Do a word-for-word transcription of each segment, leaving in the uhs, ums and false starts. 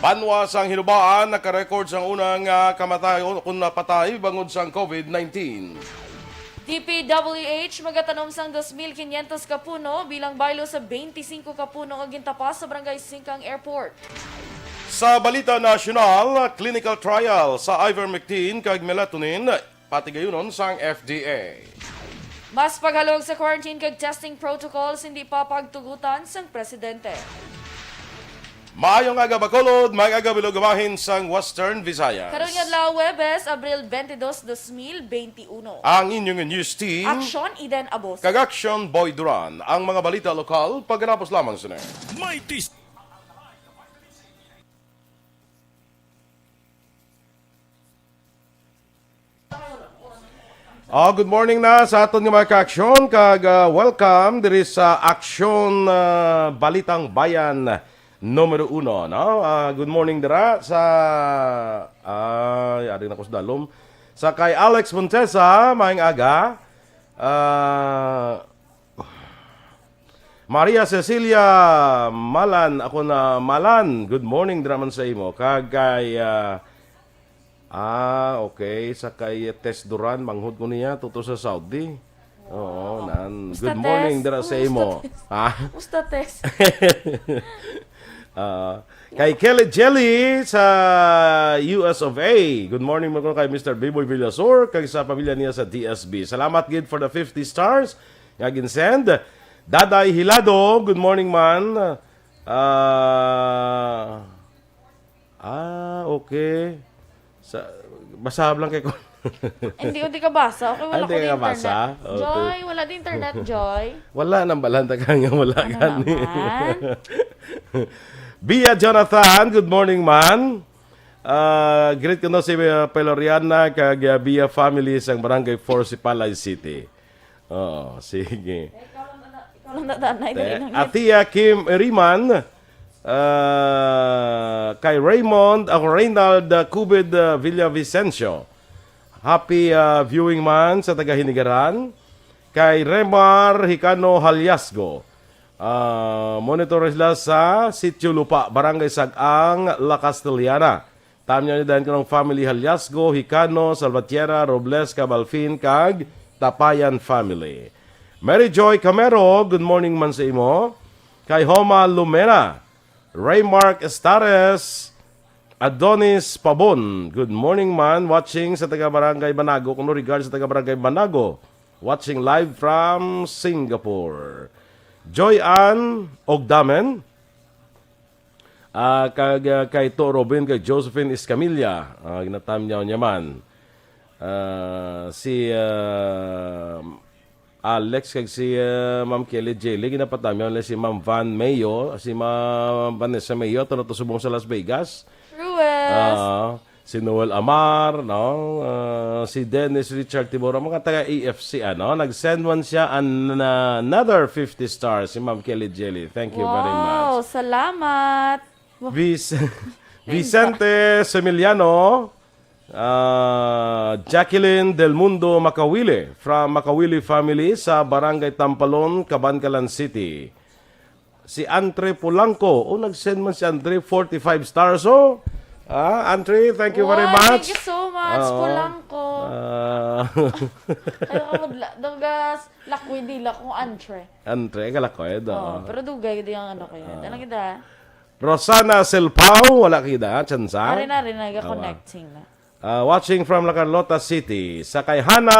Banwa sang Hinubaan nakarecord sang unang, ah, kamatay o kun napatay bangod sang COVID nineteen. D P W H magatanom sang dos mil quinientos ka puno bilang baylo sa twenty-five ka puno nga gintapas sa Barangay Singkang Airport. Sa balita nasyonal, clinical trial sa ivermectin kag melatonin patigayunon sang F D A. Mas paghalog sa quarantine kag testing protocols, hindi pa pagtugutan sang presidente. Maayong aga, Bacolod, maayong aga, Bilog, bahin sang Western Visayas. Karon nga adlaw, Huwebes, Abril twenty-dos, dos mil twenty-uno. Ang inyong news team, Aksyon, Eden Abos. Kag Aksyon, Boy Duran. Ang mga balita lokal, pagkatapos lamang sini. May tis- Ah, good morning na sa aton nga mga ka-aksyon, kag, ah, welcome diri sa Aksyon, ah, Balitang Bayan numero uno, no? Ah, good morning dira sa, ah, yari na ko sa dalom. Sa kay Alex Montesa, maayong aga. Ah, Maria Cecilia Malan, ako na Malan. Good morning dira man sa imo. Kag kay, ah, ah, okay, sa kay Tess Duran, manghod ko niya, tuto sa Saudi. Oo, nan. Musta, Good morning Tess? dira sa Musta, imo. Tess? Ha? Musta, Tess? Ah, kay Kelly Jelly sa U S of A. Good morning mo kay Mister Biboy Villasor kag sa pamilya niya sa D S B. Salamat gid for the fifty stars nga ginsend. Daday Hilado, good morning man. Ah, ah, okay. Sa, basahab lang kay ko. Hindi, hindi ka basa. Okay, wala Ay, ko hindi di ka internet. basa? Oh, Joy, tu- wala di internet, Joy. Wala nang balanta ka nga wala Ano gani. naman? Bia Jonathan, good morning man. Ah, greet ko no si, uh, Peloriana kag, uh, Bia family sang Barangay four, Sipalay City. Oo, sige. Ikaw lang na, ikaw lang na, tanay, Te-, dali lang yun. Atia Kim Riman, ah, kay Raymond, ako, Reynald, ah, Cubid, ah, Villavicencio. Happy, ah, viewing man sa taga Hinigaran. Kay Remar Hicano Haliasgo. Ah, monitor sila sa Sitio Lupa, Barangay Sag-ang, La Castellana. Tamyaw ni dayon kanang family Haliasgo, Hicano, Salvatierra, Robles, Cabalfin, kag Tapayan family. Mary Joy Camero, good morning man sa imo. Kay Homa Lumena, Raymark Estares, Adonis Pabon, good morning man. Watching sa taga Barangay Banago. Kuno regard sa taga Barangay Banago. Watching live from Singapore. Joy Ann Ogdamen, Ah, kag, ah, kay To Robin, kay Josephine Escamilla, ah, ginatamyaw niya man. Ah, si, ah, Alex kag si, ah, Ma'am Kelly Jelly, ginapatamyaw nila si Ma'am Van Mayo, si Ma'am Vanessa Mayo, ato na to subong sa Las Vegas. Ruwes. Ah, si Noel Amar, no? Ah, si Dennis Richard Tibora, mga taga A F C, ano? Nag-send man siya an-, another fifty stars, si Ma'am Kelly Jelly. Thank you very Wow, much. salamat. Wa- Vis-, Vicente Semiliano, ah, Jacqueline Del Mundo Makawili, from Makawili family sa Barangay Tampalon, Kabankalan City. Si Andre Polanco. Oh, nag-send man si Andre, forty-five stars, oh. Ah, Andre, thank you very Wow, much. thank you so much, Oo. Polanco. Ah. Ay, ako, la-, dugas, lakwid dila kung Andre. Andre, kalakwid, Oh, oo. pero dugay di ang ano ko yun. Ah. Ano kita? Rosana Silpao, wala kita, tsansa? Ari na, ari na, Awa. connecting na. Ah, watching from La Carlota City. Sa kay Hana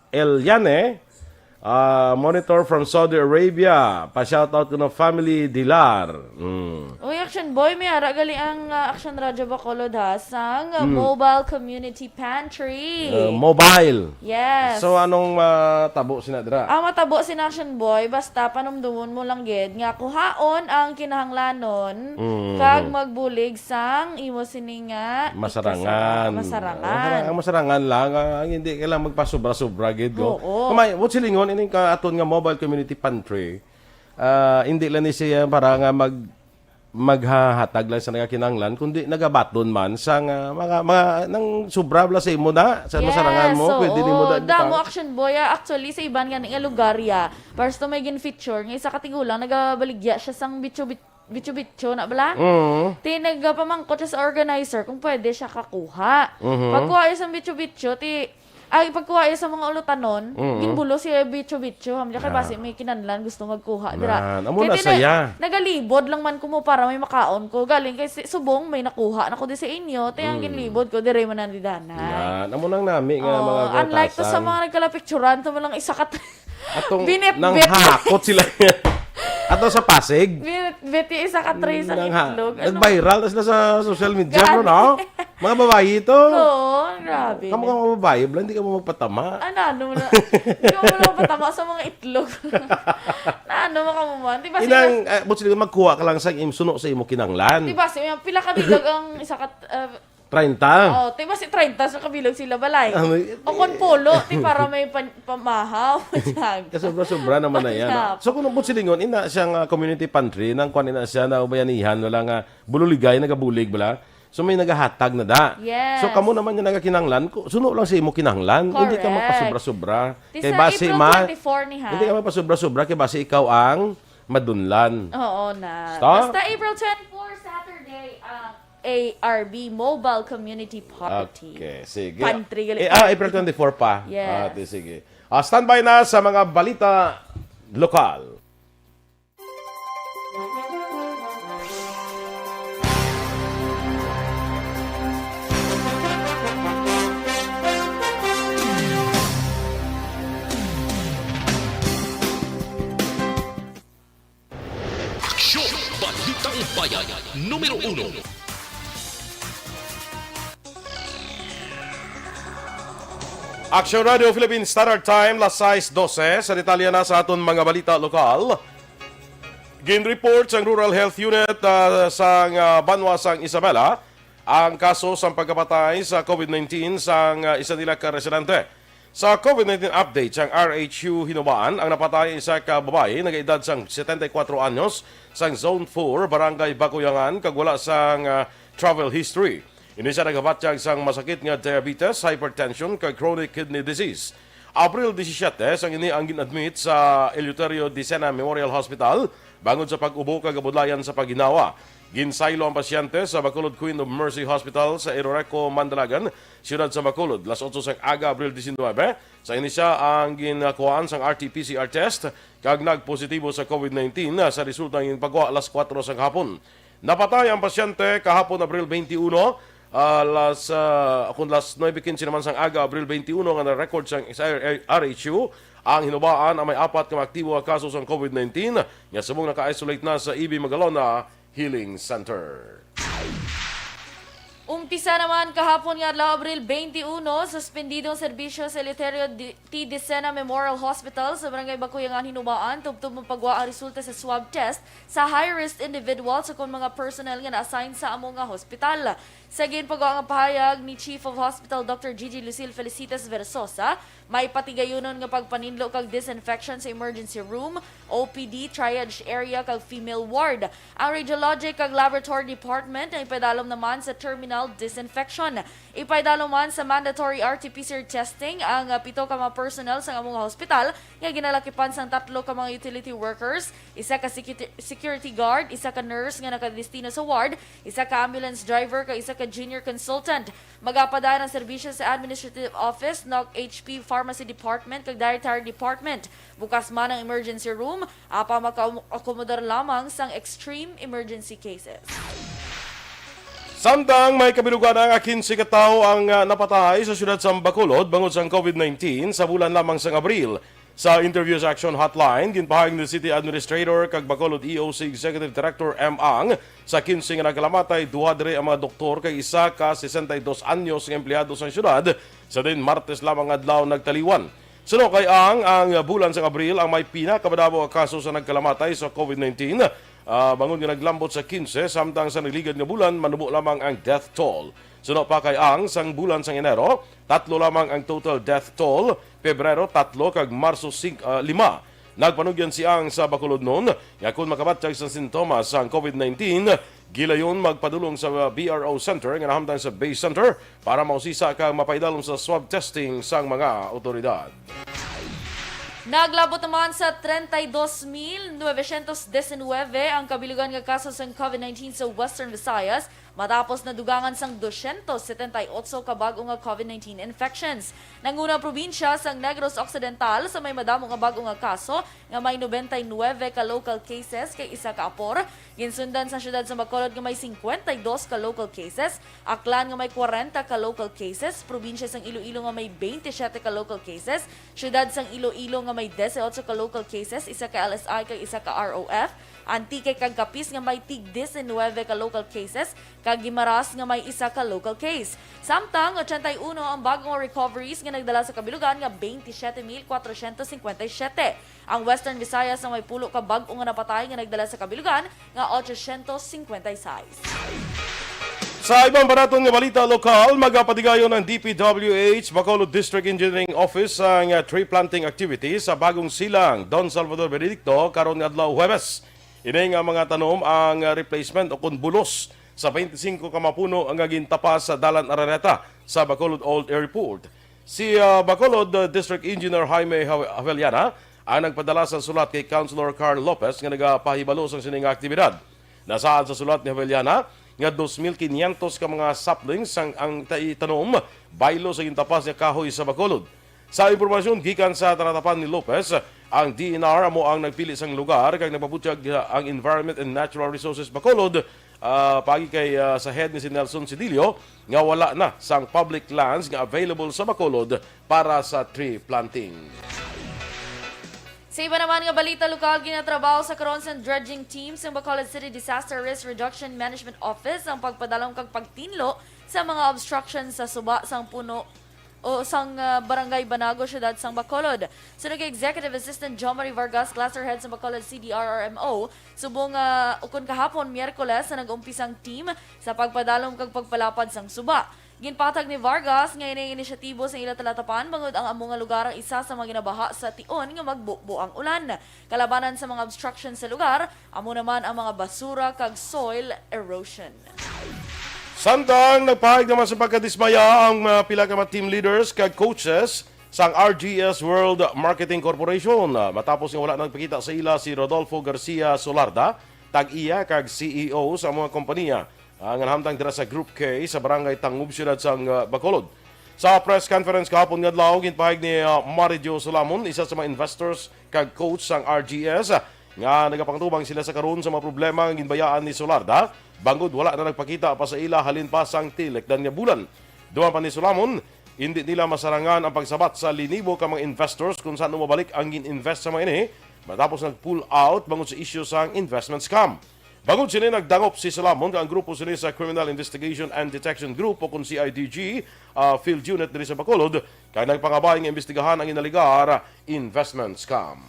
Eliane, ah, monitor from Saudi Arabia. Pa-shoutout ko na family Dilar. Mm. Uy, Action Boy, may ara gali ang, ah, Action Radyo Bacolod, ha, sang Mm. Mobile Community Pantry. Ah, mobile. Yes. So, anong matabo sina dira? Ang matabo sina Action Boy, basta panumdumon mo lang gid nga kuhaon ang kinahanglanon Mm. kag magbulig sang imo sini nga Masarangan. ikasara-, masarangan. Ang masarangan lang, ah, ang hindi kailangan magpasobra-sobra gid, no? Oo. Kamay, what's silingon ining ka aton nga mobile community pantry? Ah, hindi lang ni siya para nga mag-, maghahatag lang sa nagakinahanglan, kundi nagabaton man sa nga mga, mga nang sobra bala sa imo na, sa Yes, masarangan mo, pwede nimo oo. da Damo ibutang. Action Boy, ah, actually, sa iban nga nga lugar, ya. Basta may gin-feature nga isa ka tigulang nagabaligya siya sang bitso-, bit-, bityo-bityo na bala. Mm. Ti nagapamangkot siya sa organizer kung pwede siya kakuha. Mhm. Pagkuha niya sa bityo-bityo, ti, ay, pagkuha niya sa mga ulutanon, Mhm. ginbulos siya bityo-bityo. Hamya kay Ah. basi may kinahanglan gusto magkuha dira. Nan, amo Kay na ti na-, saya. nagalibod lang man ko mo para may makaon ko. Galing kay si-, subong may nakuha na ko di sa inyo, ti ang Mm. ginlibod ko, dire man ang didanan. Nan, amo nang nami nga Oh, mga unlike to sa kautasan. mga nagkalapicturan, to mo lang isa ka Atong Binitbit. nanghakot sila. Ato sa Pasig. Binitbit yung isa ka tray sa Nangha-, itlog. Ano? nag-viral na sila sa social media, Gani. bro, no? Mga babayi ito. Oo, grabe. Kamu ka mga babayi, bro, hindi ka mo magpatama. Ano, ano mo na? Hindi mo na magpatama sa mga itlog. Na ano mo ka mo man? Di ba Inang, sila eh, but sila magkuha ka lang sa im-, suno sa imo kinanglan. Di ba, si-, pila ka bilog ang isa ka, uh, Treinta? Oh, ti basi treinta sa kabilog sila balay. Ah, may O kon pulo, ti para may pan-, pamahaw. Kasobra-sobra naman na yan, no? Panyap. So, kung nabot silingon, ina siyang, ah, community pantry, nang kuwan ina siya na bayanihan, wala nga, bululigay, nagabulig, bala. So, may nagahatag na da. Yes. So, kamo naman yung nagakinanglan, ku-, suno lang sa imo kinanglan. Hindi ka Correct. makasobra-sobra. Ti Kay sa basi April ma-, twenty-four ni ha? hindi ka makasobra-sobra, kay basi ikaw ang madunlan. Oo na. Stop. Basta April twenty-four, Saturday, ang A R B Mobile Community Party. Okay, sige. Pantry gali. Eh, ah, April twenty-four pa. Yes. Ah, di, sige. Ah, standby na sa mga balita lokal. Aksyon! Balitang Bayan, numero uno. Aksyon Radio Philippine Standard Time, las sais dose. Sa detalye na sa aton mga balita lokal, ginreport sang Rural Health Unit, ah, sang, ah, banwa sang Isabela ang kaso sang pagkapatay sa covid nineteen sang, ah, isa nila ka residente. Sa covid nineteen update sang R H U Hinubaan, ang napatay isa ka babayi nagaedad sang setenta y kuatro anyos, sang Zone four, Barangay Bakuyangan, kag wala sang, ah, travel history. Ini siya nagabatyag sang masakit nga diabetes, hypertension, kag chronic kidney disease. April disisiete sang ini ang gin-admit sa Eleuterio Dicena Memorial Hospital bangod sa pag-ubo kag kabudlayan sa pagginhawa. Ginsaylo ang pasyente sa Bacolod Queen of Mercy Hospital sa Eroreco, Mandalagan, siyudad sa Bacolod, las otso sang aga, Abril diecinuebe. Sa ini siya ang ginkuhaan sang R T P C R test kag nagpositibo sa covid nineteen na sa resulta nga ginpagwa las kuwatro sang hapon. Napatay ang pasyente kahapon, Abril twenty-one, ah, las, ah, kun las nuebe quince naman sang aga, Abril twenty-one, nga na-record sang sa R H U ang Hinubaan ang may apat ka maaktibo nga kaso sang covid nineteen nga subong naka-isolate na sa E B Magalona Healing Center. Umpisa naman kahapon nga adlaw, Abril twenty-one, suspendidong serbisyo sa Eleuterio Di-, T. Dicena Memorial Hospital sa Barangay Bakuyangan, Hinubaan, tubtob mapagwa ang resulta sa swab test sa high-risk individuals ukon mga personnel nga na-assign sa amo nga hospital. Sa ginpagwa nga pahayag ni Chief of Hospital Doctor Gigi Lucille Felicitas Versosa, may patigayunon nga pagpaninlo kag disinfection sa emergency room, O P D, triage area, kag female ward. Ang radiologic kag laboratory department ang ipadalom naman sa terminal disinfection. Ipaidalom man sa mandatory R T P C R testing ang, ah, pito ka mga personnel sa among hospital nga ginalakipan sang tatlo ka mga utility workers, isa ka secu-, security guard, isa ka nurse nga nakadestino sa ward, isa ka ambulance driver, kag isa ka junior consultant. Magapadaan ang serbisyo sa Administrative Office, N O C H P, Pharmacy Department, kag Dietary Department. Bukas man ang emergency room, apan maka-akomodar lamang sang extreme emergency cases. Samtang may kabilugan nga quince ka tawo ang, ah, napatay sa siyudad sa Bacolod bangod sang covid nineteen sa bulan lamang sang Abril. Sa interview sa Action Hotline, ginpahayag ni City Administrator kag Bacolod E O C Executive Director M. Ang, sa quince nga nagkalamatay, duha diri ang mga doktor kag isa ka sesenta y dos anyos nga empleyado sang siyudad sa diin Martes lamang nga adlaw nagtaliwan. Suno kay Ang, ang bulan sang Abril ang may pinakamadamo nga kaso sa nagkalamatay sa covid nineteen, ah, bangod nga naglambot sa quince, samtang sa nagligad nga bulan manubo lamang ang death toll. Suno pa kay Ang, sang bulan sang Enero, tatlo lamang ang total death toll, Pebrero, tatlo, kag Marso, sing-, ah, lima. Nagpanugyan si Ang sa Bacolodnon nga kon makabatyag sa sintomas sang covid nineteen, gilayon magpadulong sa B R O Center nga nahamtang sa Base Center para mausisa kag mapaidalom sa swab testing sang mga awtoridad. Naglabot naman sa treinta y dos mil novecientos diecinueve ang kabilugan nga kaso sang COVID nineteen sa Western Visayas, matapos nadugangan sang dosyentos setenta y otso ka bag-o nga COVID nineteen infections. Nanguna ang probinsya sang Negros Occidental sa may madamo nga bag-o nga kaso, nga may nobenta y nuebe ka local cases kag isa ka apor. Ginsundan sang siyudad sa Bacolod nga may singkwenta y dos ka local cases, Aklan nga may kwarenta ka local cases, probinsya sang Iloilo nga may beinte siete ka local cases, siyudad sang Iloilo nga may dieciocho ka local cases, isa ka L S I kag isa ka R O F, Antique kag Capiz nga may tig diecinuebe ka local cases, kag Guimaras nga may isa ka local case. Samtang ochenta y uno ang bag-o nga recoveries nga nagdala sa kabilugan nga veintisiete mil cuatrocientos cincuenta y siete. Ang Western Visayas nga may pulo ka bag-o nga napatay nga nagdala sa kabilugan nga ochocientos cincuenta y seis. Sa iban pa naton nga balita lokal, magapatigayon ang D P W H Bacolod District Engineering Office ang, ah, tree planting activity sa bagong silang Don Salvador Benedicto karon nga adlaw Huwebes. Ini nga mga tanom ang, ah, replacement o kon bulos sa twenty-five ka mga puno nga gintapas sa Dalan Araneta sa Bacolod Old Airport. Si, ah, Bacolod, ah, District Engineer Jaime Have-, Havellana ang nagpadala sa sulat kay Councilor Carl Lopez nga nagapahibalo sang sini nga aktibidad. Nasaad sa sulat ni Havellana nga dos mil quinientos ka mga saplings ang, ang tanom baylo sa gintapas nga kahoy sa Bacolod. Sa impormasyon gikan sa talatapan ni Lopez, ang D N R amo ang nagpili sang lugar kag nagpabutyag, ah, ang Environment and Natural Resources Bacolod, ah, paagi kay, ah, sa head ni si Nelson Sidillo nga wala na sang public lands nga available sa Bacolod para sa tree planting. Sa iba naman nga balita lokal, ginatrabaho sa karon sang dredging team sang Bacolod City Disaster Risk Reduction Management Office ang pagpadalom kag pagtinlo sa mga obstruction sa suba sang puno o sang, ah, Barangay Banago, Siyudad sang Bacolod. Suno kay Executive Assistant John Marie Vargas, Cluster Head sa Bacolod C D R R M O, subong nga ukon kahapon, Miyerkules, sa nag-umpisa ang team sa pagpadalom kag pagpalapad sang suba. Ginpatag ni Vargas nga ini inisyatibo sa ila talatapan bangod ang amo nga lugar ang isa sa mga ginabaha sa tion nga magbubo ang ulan. Kalabanan sa mga obstruction sa lugar, amo naman ang mga basura kag soil erosion. Samtang nagpahayag naman sa pagkadismaya ang mga pila ka mga team leaders kag coaches sang R G S World Marketing Corporation, ah, matapos nga wala nagpakita sa ila si Rodolfo Garcia Solarda, tag-iya kag C E O sa mga kompanya, ah, nga nahamtang dira sa Group K sa Barangay Tangub, Siyudad sang, ah, Bacolod. Sa press conference kahapon nga adlaw, ginpahayag ni, ah, Maridio Solamon, isa sa mga investors kag coach sang R G S, ah, nga nagapangtubang sila sa karon sa mga problema nga ginbayaan ni Solarda, bangod wala na nagpakita pa sa ila halin pa sang tilikdan nga bulan. Duman pa ni Solamon, hindi nila masarangan ang pagsabat sa linibo ka mga investors kung saan mabalik ang gin-invest sa mga ini, matapos nag-pull out bangod sa isyu sang investment scam. Bangod sini, nagdangop si Solamon nga ang grupo sini sa Criminal Investigation and Detection Group o kon C I D G, ah, Field Unit diri sa Bacolod, kag nagpangabay nga imbestigahan ang inaligar investment scam.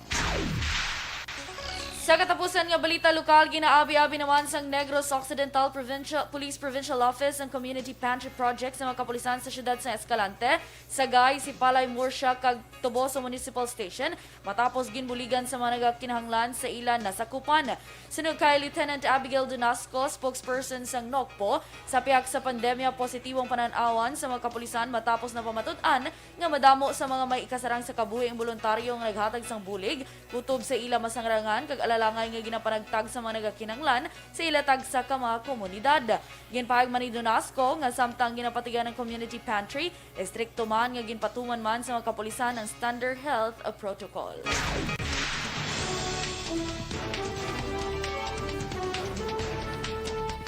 Sa katapusan nga balita lokal, ginaabi-abi naman sang Negros Occidental Provincial Police Provincial Office ang Community Pantry Project sa mga kapulisan sa siyudad sa Escalante, Sagay, Sipalay, Murcia, kag Toboso Municipal Station, matapos ginbuligan sa mga nagakinahanglan sa ila nasakupan. Suno kay Lieutenant Abigail Dunasco, spokesperson sang NOCPO, sa pihak sa pandemya, positibong panan-awan sa mga kapulisan matapos napamatud-an nga madamo sa mga may ikasarang sa kabuhi ang boluntaryo nga naghatag sang bulig kutob sa ila masangrangan kag alalangay nga ginapanagtag sa mga nagakinahanglan sa ila tagsa ka mga komunidad. Ginpahayag man ni Dunasco nga samtang ginapatigan ang community pantry, estrikto man nga ginpatuman man sa mga kapulisan ang standard health protocol.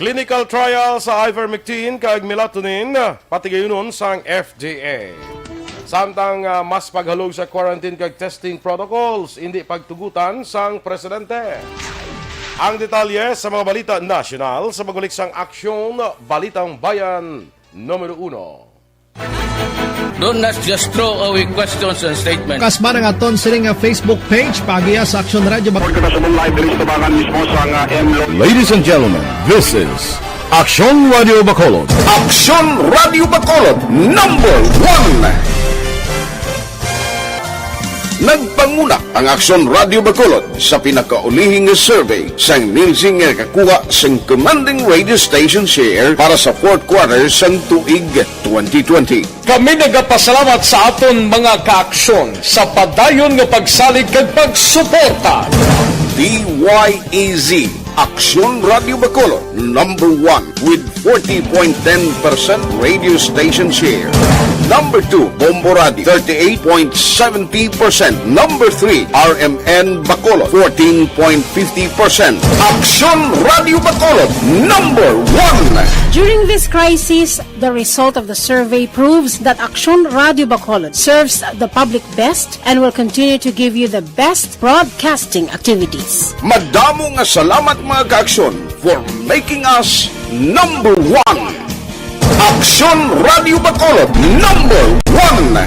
Clinical trial sa ivermectin kag melatonin patigayunon sang F D A. Samtang, ah, mas paghalog sa quarantine kag testing protocols, hindi pagtugutan sang presidente. Ang detalye sa mga balita nasyonal sa pagbalik sang Aksyon Balitang Bayan numero uno. Don't not just throw away questions and statements. Kasba na nga ton sini nga Facebook page, paagiha sa Aksyon Radio Bacolod. Report kita sa live diri sa tabangan mismo sa nga M L O. Ladies and gentlemen, this is Aksyon Radio Bacolod. Aksyon Radio Bacolod, number one. Nagpanguna ang Aksyon Radio Bacolod sa pinakaulihi nga survey sang Nielsen nga nakakuha sang commanding radio station share para sa fourth quarter sang tuig twenty twenty. Kami nagapasalamat sa aton mga kaaksyon sa padayon nga pagsalig kag pagsuporta. D Y E Z, Aksyon Radio Bacolod, number one with forty point ten percent radio station share. Number two, Bombo Radio, thirty-eight point seventy percent. Number three, R M N Bacolod, fourteen point fifty percent. Aksyon Radio Bacolod, number one. During this crisis, the result of the survey proves that Aksyon Radio Bacolod serves the public best and will continue to give you the best broadcasting activities. Madamo nga salamat, mga kaaksyon, for making us number one. Aksyon Radio Bacolod, number one.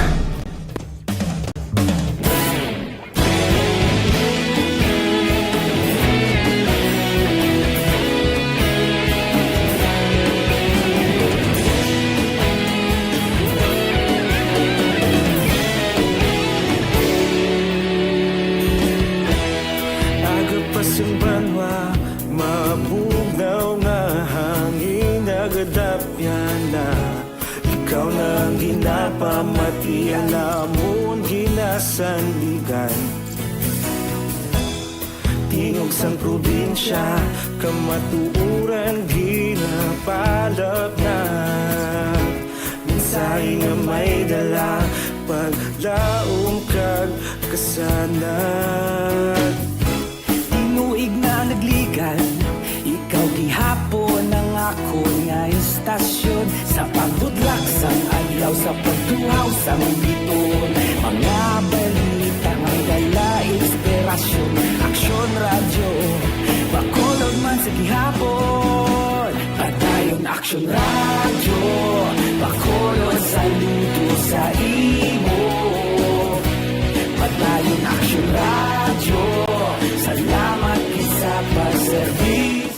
Aga pa sing banwa, mabugnaw nga hangin nagadapyan na. Ikaw na ang ginapamati, ang amon ginasandigan. Tingog sang probinsya, kamatuoran ginapalapnat. Mensahe nga may dala, paglaom kag kasanag. Tinuig na nagligan, ikaw gihapon ang akon nga istasyon. Sa pagbudlak sang adlaw, sa pagtuhaw sang biton, mga balita nga dala inspirasyon. Aksyon Radyo Bacolod man sa gihapon. Padayon Aksyon Radyo Bacolod, saludo sa imo. Padayon Aksyon Radyo, salamat gid sa pagserbis.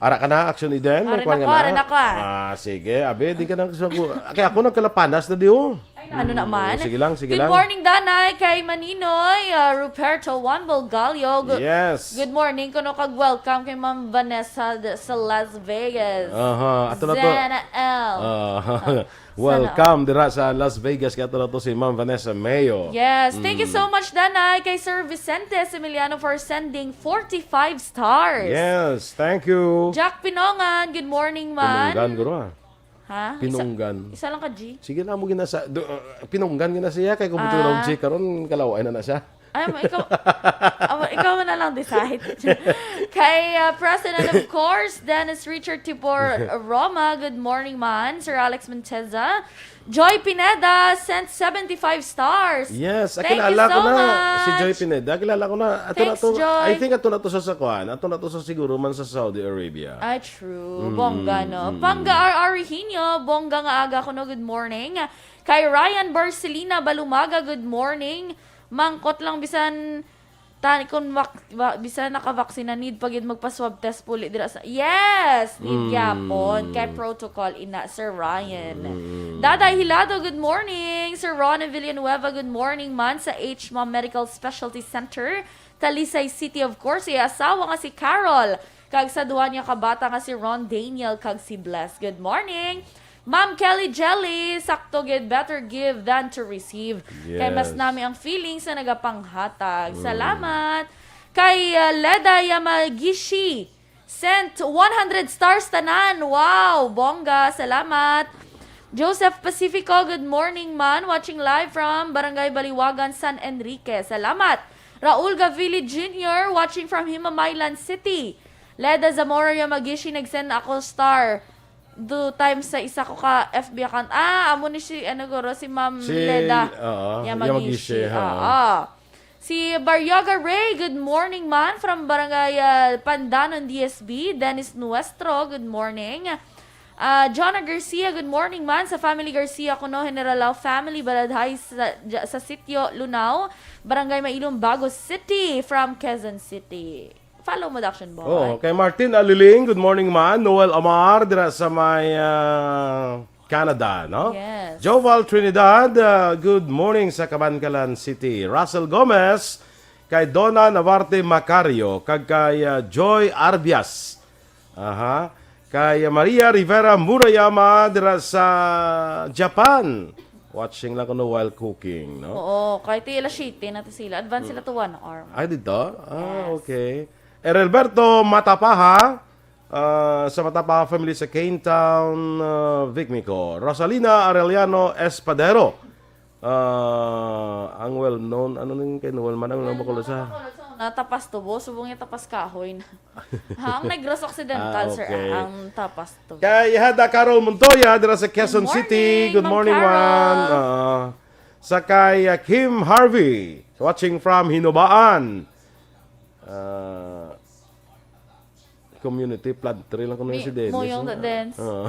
Ara ka na, Aksyon Eden? May Ara kuwan na ka ko, na? Ara na ko, ah. Ah, sige. Abi, di ka na gusto ko. Kaya ako nagkalapanas na di, oh. Ay, ano naman? Mm, sige lang, sige Good lang. Morning, Danay, kay Maninoy, ah, Ruperto Juan Bulgalio. Gu- Yes. Good morning, kuno kag welcome kay Ma'am Vanessa d- sa Las Vegas. Aha, ato na to. Zena L. Ah, Ah, welcome dira sa Las Vegas. Kaya ato na to si Ma'am Vanessa Mayo. Yes, thank you Mm. so much, Danay, kay Sir Vicente Emiliano for sending forty-five stars. Yes, thank you. Jack Pinongan, good morning, man. Pinunggan, guro, ah. Ha? Isa, Pinunggan. Isa lang ka G? Sige na, mo ginasa, do, uh, Pinunggan gina siya, kay kung Ah. G karon, kalaway na na siya. Ay, mo, ikaw, ah, ikaw na lang decide. Kay, uh, President, of course, Dennis Richard Tibor Roma, good morning, man. Sir Alex Monteza, Joy Pineda sent seventy-five stars. Yes, ah, Thank you kilala so ko na si Joy much. Pineda. Kilala ko na. Ato na Thanks, to, Joy. I think ato na to sa Sakuan. Ato na to sa siguro man sa Saudi Arabia. Ay, true. Mm, Bongga, no? mm, Pangga mm. R R Regino, bongga nga aga ko, no? Good morning. Kay Ryan Barcelina Balumaga, good morning. Mangkot lang bisan ta, kung wak-, wa-, bisan nakavaksina, need pa gid magpa-swab test puli dira sa, yes, need Mm. gyapon. Kay protocol ina, Sir Ryan. Mm. Daday Hilado, good morning. Sir Ron Villanueva, good morning man sa H M O Medical Specialty Center, Talisay City, of course, iya asawa nga si Carol, kag sa duha niya ka bata nga si Ron Daniel kag si Bless. Good morning. Ma'am Kelly Jelly, sakto gid, better give than to receive. Kay mas Yes. nami ang feelings sa nagapanghatag. Mm. Salamat. Kay, uh, Leda Yamagishi, sent one hundred stars tanan. Wow, bongga. Salamat. Joseph Pacifico, good morning, man. Watching live from Barangay Baliwagan, San Enrique. Salamat. Raul Gavili Junior, watching from Himamaylan City. Leda Zamora Yamagishi, nag-send ako star. Two times sa isa ko ka F B account. Ah, amo ni si, ano, guro, si Ma'am Si, Leda oo, Yamagishi. Yamagishi, oo. Oo. Si Baryaga Ray, good morning, man, from Barangay, ah, Pandanon, D S B. Dennis Nuestro, good morning. Ah, Jonah Garcia, good morning, man, sa family Garcia kuno, General Lao family, Baladhay sa, dya-, sa Sitio Lunao, Barangay Mailom, Bago City, from Quezon City. Follow mo, Daction Boy. Oh, kay Martin Aliling, good morning, man. Noel Amar, dira sa may, ah, Canada, no? Yes. Joval Trinidad, uh, good morning sa Kabankalan City. Russell Gomez, kay Donna Navarte Macario, kag kay uh, Joy Arbias. Aha. Kay uh, Maria Rivera Murayama dira sa Japan. Watching lang kuno while cooking, no? Oo, kahit alas siyete na to sila. Advance sila to one hour. Ay, dito? Ah, Yes. Okay. Erelberto Matapaha, ah, sa Matapaha family sa Cane Town, uh, Vicmico. Rosalina Arellano Espadero. Ah, ang well-known, ano nang kay Noel man ang nang bakulo sa? Na tapas tubo, subong niya tapas kahoy na. Ha, ang Negros Occidental, Ah, sir, okay. Ang tapas tubo. Kay Hada Carol Montoya dira sa Quezon Good City. morning, Good Ma'am morning, Carol. ma'am. Ah, sa kay uh, Kim Harvey, watching from Hinobaan. Ah, community plant tree lang kuno Mi- si Dennis. Moyong no? na Dennis. Ah.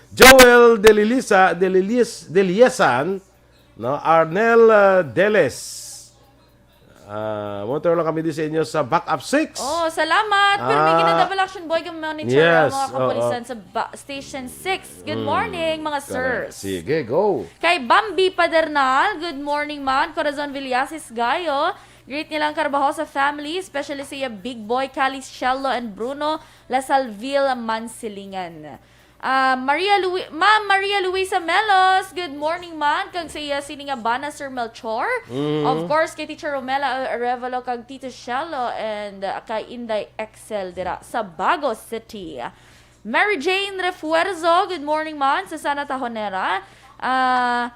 Joel Delilisa, Delilis, Deliasan, no? Arnel uh, Deles. Ah, motor lang kami di sa inyo sa Backup six. Oh, salamat. Pero may Ah. gina-double action boy kang monitor Yes, ang mga kapulisan oo. sa ba- Station six. Good morning, mga Correct. sirs. Sige, go. Kay Bambi Padernal, good morning man. Corazon Villasis Gayo. Greet nilang Carbajosa family, especially sa iya Big Boy, Cali, Shello, and Bruno Lasalville Mansilingan. Ah, Maria Lui- Ma'am Maria Luisa Melos, good morning man. Kag sa iya sini nga bana, Sir Melchor. Of course, kay Teacher Romela Arevalo kag Tito Shello and uh, kay Inday Excel dira sa Bago City. Mary Jane Refuerzo, good morning man. Sa Sana Tahonera. Ah,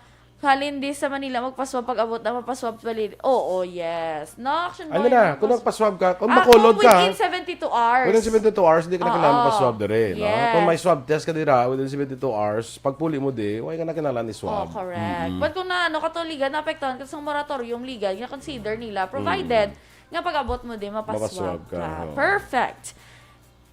Halin di sa Manila magpaswab, pag-abot na mapaswab pali. Oo, yes. No, action Ano boy, na, no, kung pas- nagpaswab ka, kung Ah, bakulod kung ka, within seventy-two hours. within seventy-two hours, di ka na kailangan Oo. magpaswab diri. No? Yes. Kung may swab test ka dira, within seventy-two hours, pagpuli mo di, wala ka na kailangan Oh, i-swab. correct. But kung na, ano, katong ligad, naapektuhan ka sa moratorium ligad, nga consider nila, provided nga pag-abot mo di, mapaswab Mapaswab ka, ka. oo. Perfect.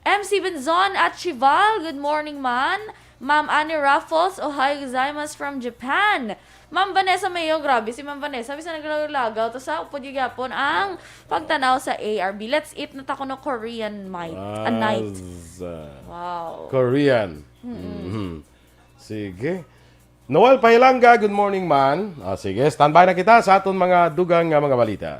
M C Benzon at Chival, good morning man. Ma'am Annie Raffles, ohayo gozaimasu from Japan. Ma'am Vanessa Mayo, grabe si Ma'am Vanessa, bisan naglagaw-lagaw to sa upod gyapon ang pagtanaw sa A R B. Let's eat na ta kuno Korean night. A night. Aza. Wow. Korean. Mhm. Sige. Noel Pahilanga, good morning man. Ah, sige, standby na kita sa aton mga dugang nga mga balita.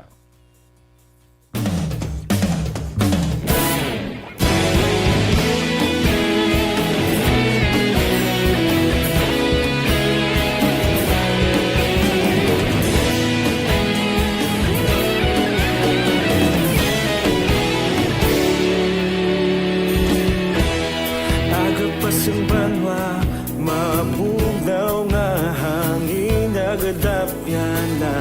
Aga pa sang banwa, mabugnaw nga hangin nagadapyan na.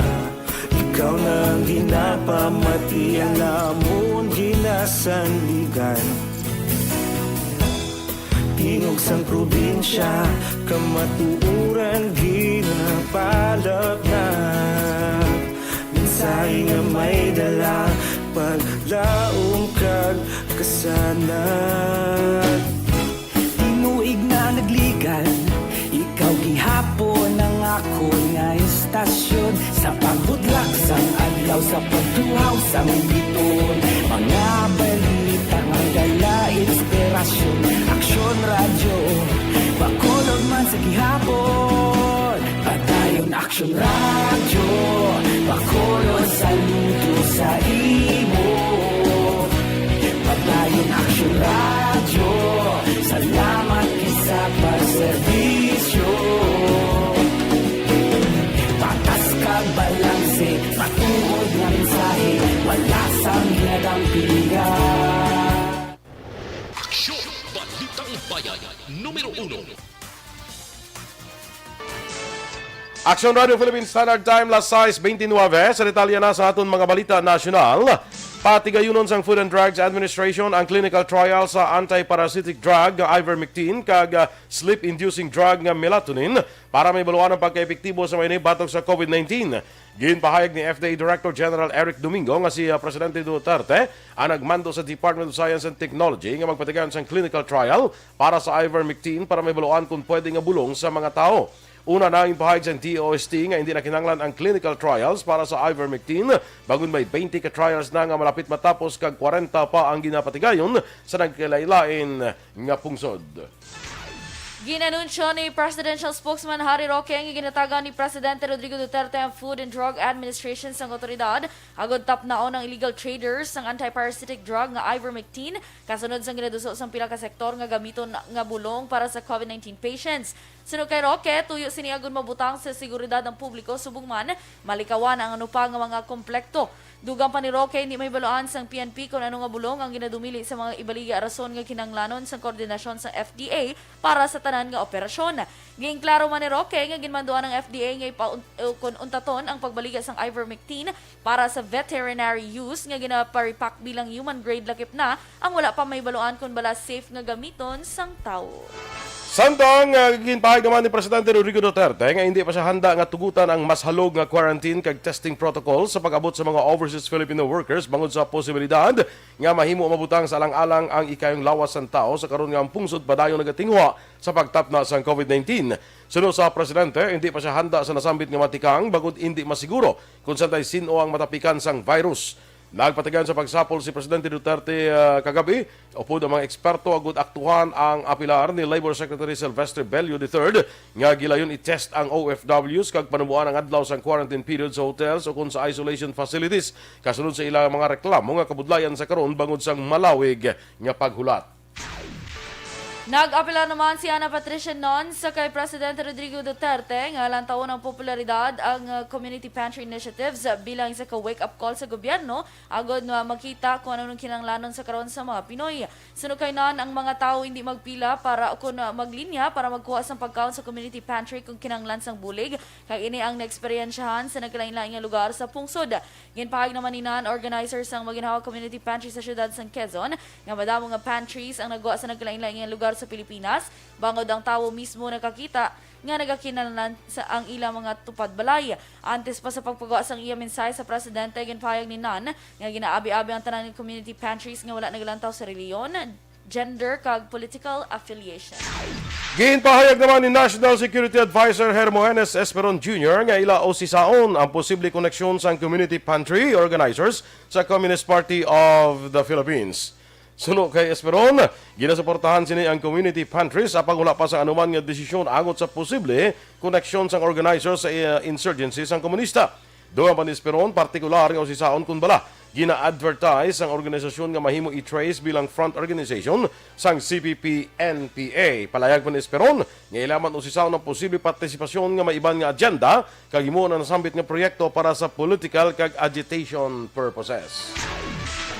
Ikaw na ang ginapamati, ang amon ginasandigan. Tingog sang probinsya, kamatuoran ginapalapnap. Mensahe nga may dala, paglaom kag kasanag. Tinuig na nagligad, ikaw gihapon ang akon nga istasyon. Sa pagbudlak sang adlaw, sa pagtuhaw sang biton, mga balita nga dala inspirasyon. Aksyon Radyo, Bacolod man sa gihapon. Padayon Aksyon Radyo, Bacolod, saludo sa imo. Padayon Aksyon Radyo, salamat gid sa pagserbisyo. Patas kag balanse, matuod nga mensahe, wala sang ginadampigan. Aksyon! Balitang Bayan, numero uno. Aksyon Radio Philippine Standard Time, las sais bentynwebe. Sa detalye na sa aton mga balita nasyonal, patigayunon sang Food and Drugs Administration ang clinical trial sa anti-parasitic drug nga ivermectin kag, ah, sleep-inducing drug nga melatonin para mahibaluan ang pagkaepektibo sa mga ini batok sa COVID nineteen. Ginpahayag ni F D A Director General Eric Domingo nga si, ah, Presidente Duterte ang nagmando sa Department of Science and Technology nga magpatigayon sang clinical trial para sa ivermectin para mahibaluan kung pwede nga bulong sa mga tawo. Una na ang pahayag sang D O S T nga hindi na kinahanglan ang clinical trials para sa ivermectin, bangod may twenty ka trials na nga malapit matapos kag kwarenta pa ang ginapatigayon sa nagkalain-lain nga pungsod. Ginanunsyo ni Presidential Spokesman Harry Roque nga ginatagan ni Presidente Rodrigo Duterte ang Food and Drug Administration sang awtoridad agud tapnaon ang illegal traders sang antiparasitic drug nga ivermectin, kasunod sang ginaduso sang pila ka sektor nga gamiton nga bulong para sa covid nineteen patients. Suno kay Roque, tuyo sini agud mabutang sa seguridad ang publiko, subong man malikawan ang ano pa nga mga komplekto. Dugang pa ni Roque, hindi mahibaluan sang P N P kon ano nga bulong ang ginadumili sa mga ibaligya rason nga kinahanglanon sang koordinasyon sang F D A para sa tanan nga operasyon. Ginklaro man ni Roque nga ginmanduan ang F D A nga ipaun-, uh, kon untaton ang pagbaligya sang ivermectin para sa veterinary use nga ginaparepack bilang human grade lakip na ang wala pa mahibaluan kon bala safe nga gamiton sang tawo. Samtang, ah, ginpahayag naman ni Presidente Rodrigo Duterte nga hindi pa siya handa nga tugutan ang mas halog nga quarantine kag testing protocol sa pag-abot sa mga overseas Filipino workers bangod sa posibilidad nga mahimo mabutang sa alang-alang ang ikayong lawas sang tawo sa karon nga ang pungsod padayon nagatinguha sa pagtapna sang covid nineteen. Suno sa presidente, hindi pa siya handa sa nasambit nga matikang bangod hindi masiguro kon santay sin-o ang matapikan sang virus. Nagpatigayon sa pagsapol si Presidente Duterte, ah, kagabi, upod ang mga eksperto agud aktuhan ang apilar ni Labor Secretary Sylvester Bello the third nga gilayon i-test ang O F Ws kag panuboan ang adlaw sang quarantine period sa hotels o kon sa isolation facilities, kasunod sa ilang mga reklamo nga kabudlayan sa karon bangod sang malawig nga paghulat. Nag-apelar naman si Ana Patricia Nunez kay Presidente Rodrigo Duterte nga lantawon ang popularidad ang, uh, community pantry initiatives, uh, bilang isa ka wake-up call sa gobyerno agud nga makita kung ano ang kinahanglanon sa karon sa mga Pinoy. Suno kay Nunez, ang mga tawo hindi magpila para kun, uh, maglinya para magkuha sang pagkaon sa community pantry kung kinahanglan sang bulig, kay ini ang naeksperyensyahan sa nagkalain-lain nga lugar sa pungsod. Ginpahayag naman ni Nunez, organizer sang maginhawa community pantry sa siyudad sang Quezon, nga madamo nga pantries ang nagwa sa nagkalain-lain nga lugar sa Pilipinas, bangod ang tawo mismo nakakita nga nagakinahanglan sa ang ilang mga tupad balay. Antes pa sa pagpagawa sang iya mensahe sa presidente, ginpahayag ni Nunez nga ginaabi-abi ang tanan nga community pantries nga wala nagalantaw sa relihiyon, gender, kag political affiliation. Ginpahayag naman ni National Security Advisor Hermogenes Esperon Junior nga ila usisaon ang posible koneksyon sang community pantry organizers sa Communist Party of the Philippines. Suno kay Esperon, ginasuportahan sini ang community pantries apang wala pa sa anuman nga desisyon angot sa posible koneksyon sang organizers sa, eh, insurgency sang komunista. Dugang pa ni Esperon, partikular nga usisaon kun bala gina-advertise sang organisasyon nga mahimo i-trace bilang front organization sang C P P N P A. Palayag pa ni Esperon nga ila man usisaon ang posible partisipasyon nga may iban nga agenda kag himuon ang nasambit nga proyekto para sa political kag agitation purposes.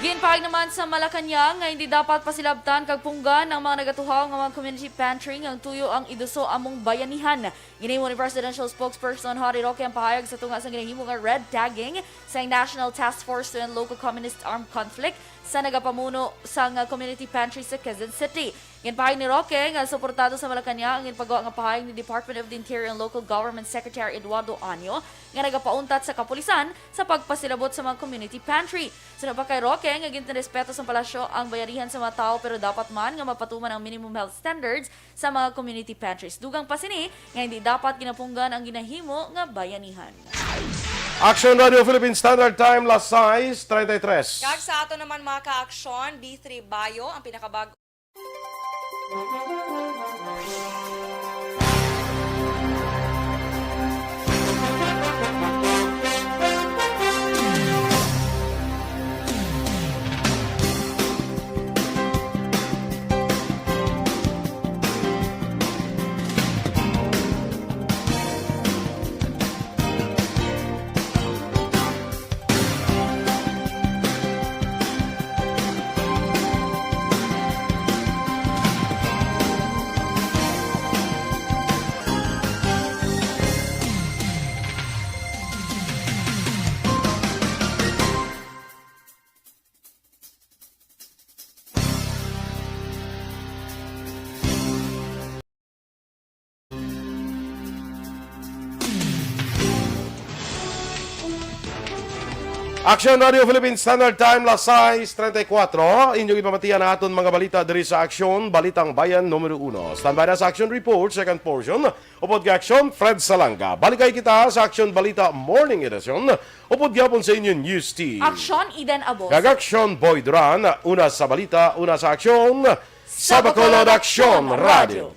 Ginpahayag naman sa Malacañang nga hindi dapat pasilabtan kag punggan ang mga nagatuhaw nga mga community pantry nga ang tuyo ang iduso among bayanihan. Ginahimo ni Presidential Spokesperson Harry Roque ang pahayag sa tunga sang ginahimo nga red tagging sang National Task Force to End Local Communist Armed Conflict sa nagapamuno sang community pantry sa Quezon City. Ginpahayag ni Roque nga suportado sa Malacañang ang ginpagawa nga pahayag ni Department of the Interior and Local Government Secretary Eduardo Año nga nagapauntat sa kapulisan sa pagpasilabot sa mga community pantry. Suno pa kay Roque nga ginrespeto sa palasyo ang bayanihan sa mga tawo, pero dapat man nga mapatuman ang minimum health standards sa mga community pantries. Dugang pa sini nga hindi dapat ginapunggan ang ginahimo nga bayanihan. Action Radio Philippine Standard Time, las sais treinta y tres. Kag sa ato naman, mga ka-aksyon, D three Bio ang pinakabag- Action Radio Philippine Standard Time, las sais treinta y cuatro. Inyong ipamatian ang aton mga balita diri sa Action, Balitang Bayan numero uno. Standby na sa Action Report, second portion. Upod kay Action, Fred Salanga. Balikay kita sa Action Balita Morning Edition. Upod gyapon sa inyo News Team. Action, Eden Abos. Kag Action, Boy Duran. Una sa balita, una sa aksyon. Sa Bacolod Action Radio.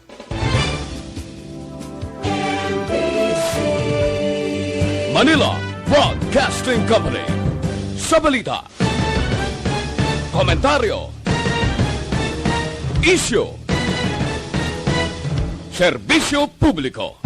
Manila Broadcasting Company. Sa balita, komentaryo, isyu, serbisyo publiko.